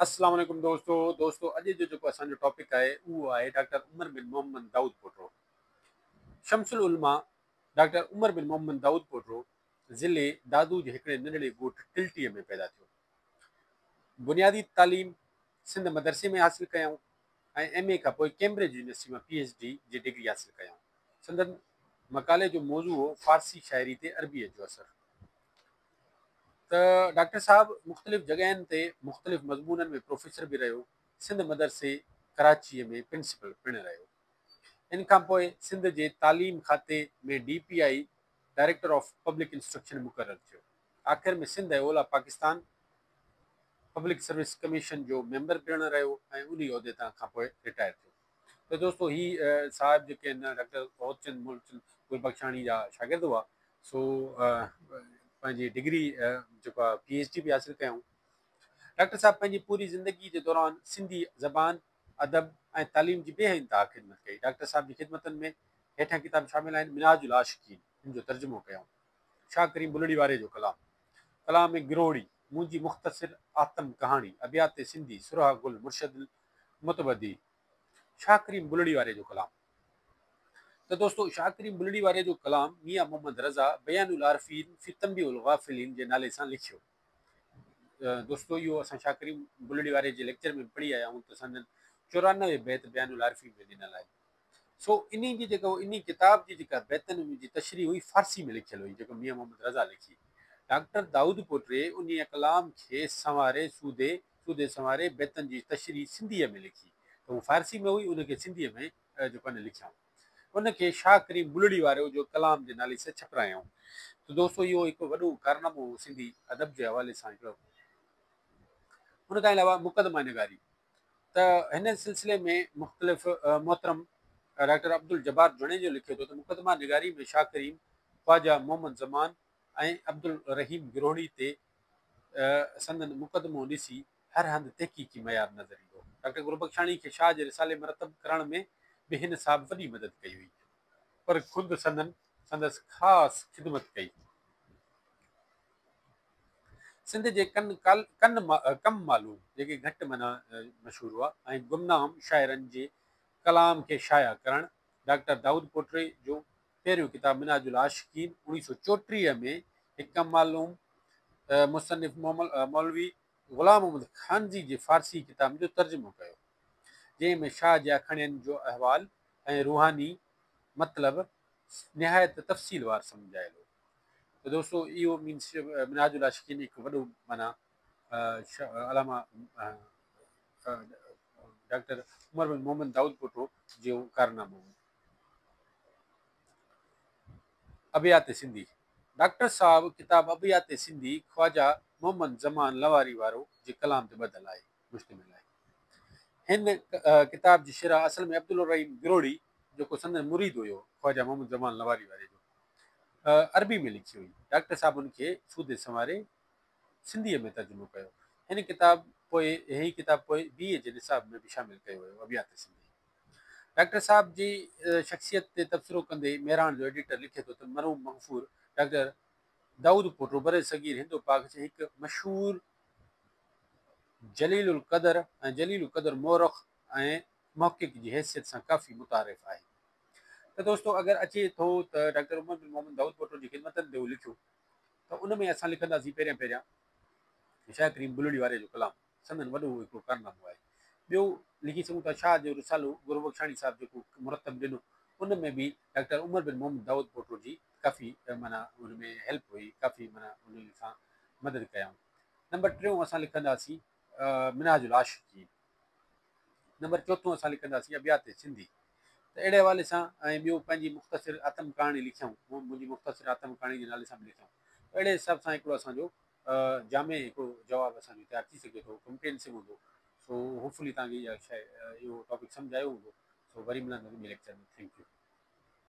السلام عليڪم دوستو دوستو اڄ جو جيڪو اسان جو ٽاپڪ آهي اهو آهي ڊاڪٽر عمر بن محمد دائود پوٽو. شمس العلماء ڊاڪٽر عمر بن محمد دائود پوٽو ضلعي دادو جي هڪڙي ننڍڙي ڳوٺ ٽلٽيء ۾ پيدا ٿيو. بنيادي تعليم سنڌ مدرسي ۾ حاصل ڪيائون ۽ ايم اي کان پوء ڪيمبرج يونيورسٽي مان پي ايڇ ڊي جي ڊگري حاصل ڪيائون. سندن مقالي جو موضوع هو فارسي شاعري تي عربيء جو اثر. ته ڊاڪٽر صاحب مختلف جڳهين تي مختلف مضمونن ۾ پروفيسر به رهيو، سنڌ مدرسي ڪراچيء ۾ پرنسپل پڻ رهيو. ان کان پوء سنڌ جي تعليم کاتي ۾ D P I, director of public instruction, مقرر ٿيو. آخر ۾ سنڌ ۽ اولهه پاڪستان پبلڪ سروس ڪميشن جو ميمبر پڻ رهيو ۽ انهي عهدي تان کان پوء رٽائر ٿيو. ته دوستو هي صاحب جيڪي آهن ڊاڪٽر هوتچند مولچند گربخشاڻي جا شاگرد هئا سو پنهنجي ڊگري جيڪو آهي پي ايڇ ڊي به حاصل ڪيائون. ڊاڪٽر صاحب پنهنجي پوري زندگي جي دوران سنڌي زبان، ادب ۽ تعليم جي بي انتها خدمت ڪئي. ڊاڪٽر صاحب جي خدمتن ۾ هيٺيان ڪتاب شامل آهن، منهاج العاشقين، ان جو ترجمو ڪيائون. شاهه ڪريم بلڙي واري جو ڪلام، ڪلام گروهڙي، منهنجي مختصر آتم ڪهاڻي، ابيات سنڌي، سرها گل، مرشد المتبدي، شاهه ڪريم بلڙي واري جو ڪلام. ته دوستو شاهه ڪريم بلڙي واري جو ڪلام ميان محمد رضا بيان العارفين في تنبيه الغافلين جي نالي سان لکيو. دوستو اهو اسان شاهه ڪريم بلڙي واري جي ليڪچر ۾ پڙهي آيا آهيون ته سندن 94 بيت بيان العارفين ۾ ڏنل آهن. سو انهي جي جيڪا انهي ڪتاب جي جيڪا بيتن جي تشريح هئي فارسي ۾ لکيل هئي جيڪو ميان محمد رضا لکي. ڊاڪٽر دائود پوٽي انهيء ڪلام کي سنواري سوڌي سوڌي سنواري بيتن جي تشريح سنڌيء ۾ لکي ته هو فارسي ۾ هئي ان کي سنڌيء ۾ جيڪو آهي لکيائون. ان کي شاهه ڪريم بلڙي وارو جو ڪلام جي نالي سان ڇپرايائون. ته دوستو اهو هڪ وڏو ڪارنامو هو سنڌي ادب جي حوالي سان هڪڙو. ان کان علاوه مقدمه نگاري ته هن سلسلي ۾ مختلف محترم ڊاڪٽر عبدالجبار جوڻيجو لکي ٿو ته مقدمه نگاري ۾ شاهه ڪريم، خواجه محمد زمان ۽ عبدالرحيم گروهڙي تي سندن مقدمو ڏسي هر هنڌ تحقيقي معيار نظر ايندو. ڊاڪٽر گربخشاڻي کي شاهه جي رسالي مرتب ڪرڻ ۾ به هن صاحب وڏي مدد ڪئي هئي، پر خود سندن سندس خاص خدمت ڪئي. سنڌ جي ڪن ڪن ڪم معلوم، جيڪي گهٽ معنيٰ مشهور هئا، ۽ گمنام شاعرن جي ڪلام کي شايع ڪرڻ ڊاڪٽر دائود پوٽي جو پهريون ڪتاب منهاج العاشقين 1934 ۾ هڪ ڪم معلوم مصنف مولوي غلام محمد خانزي جي فارسي ڪتاب جو ترجمو ڪيو، جنهن ۾ شاهه جي آکاڻين جو احوال ۽ روحاني مطلب نهايت تفصيل وار سمجهايل هو. ته دوستو اهو مينس منهاج العاشقين هڪ وڏو معنيٰ علامه ڊاڪٽر عمر بن محمد دائود پوٽو جو ڪارنامو هو. ابيات سنڌي، ڊاڪٽر صاحب ڪتاب ابيات سنڌي خواجه محمد زمان لواري وارو جي ڪلام تي ٻڌل آهي، مشتمل آهي. هن ڪتاب جي شرح اصل ۾ عبدالرحيم گروهڙي جيڪو سندن مريد هيو خواجه محمد زمان لواري واري جو عربي ۾ لکي هئي. ڊاڪٽر صاحب ان کي سوڌي سنواري سنڌيء ۾ ترجمو ڪيو. هن ڪتاب پوء هي ڪتاب پوء بي اي جي نصاب ۾ به شامل ڪيو ويو. ابيات سنڌي. ڊاڪٽر صاحب جي شخصيت تي تبصرو ڪندي مهراڻ جو ايڊيٽر لکي ٿو ته مرحوم مغفور ڊاڪٽر دائود پوٽو برصغير هند و پاڪ جي هڪ مشهور جليل القدر ۽ جليل القدر مورخ ۽ محقق جي حيثيت سان ڪافي متعارف آهي. ته دوستو اگر اچي ٿو ته ڊاڪٽر عمر بن محمد دائود پوٽو جي خدمتن تي هو لکيو ته ان ۾ اسان لکنداسين پهريان پهريان شاهه ڪريم بلڙي واري جو ڪلام. سندن وڏو هڪڙو ڪارنامو آهي. ٻيو لکي سگهون ٿا شاهه جو رسالو گربخشاڻي صاحب جيڪو مرتب ڏنو ان ۾ به ڊاڪٽر عمر بن محمد دائود پوٽو جي ڪافي معنيٰ ان ۾ هيلپ هئي ڪافي معنيٰ ان سان مدد ڪيائون. نمبر ٽيون اسان لکنداسين منهاج العاشقين. نمبر چوٿون اسان لکنداسين ابيات سنڌي. ته اهڙي حوالي سان ۽ ٻيو پنهنجي مختصر آتم ڪهاڻي لکيائون منهنجي مختصر آتم ڪهاڻي جي نالي سان به لکيائون. اهڙي حساب سان هڪڙو اسان جو جامع هڪڙو جواب اسان جو تيار ٿي سگهي ٿو ڪمپريهنسو هوندو سو هوپ فلي توهان کي اها شيء اهو ٽاپڪ سمجهه آيو هوندو سو وري ملنداسين ٻئي ليڪچر ۾ thank you.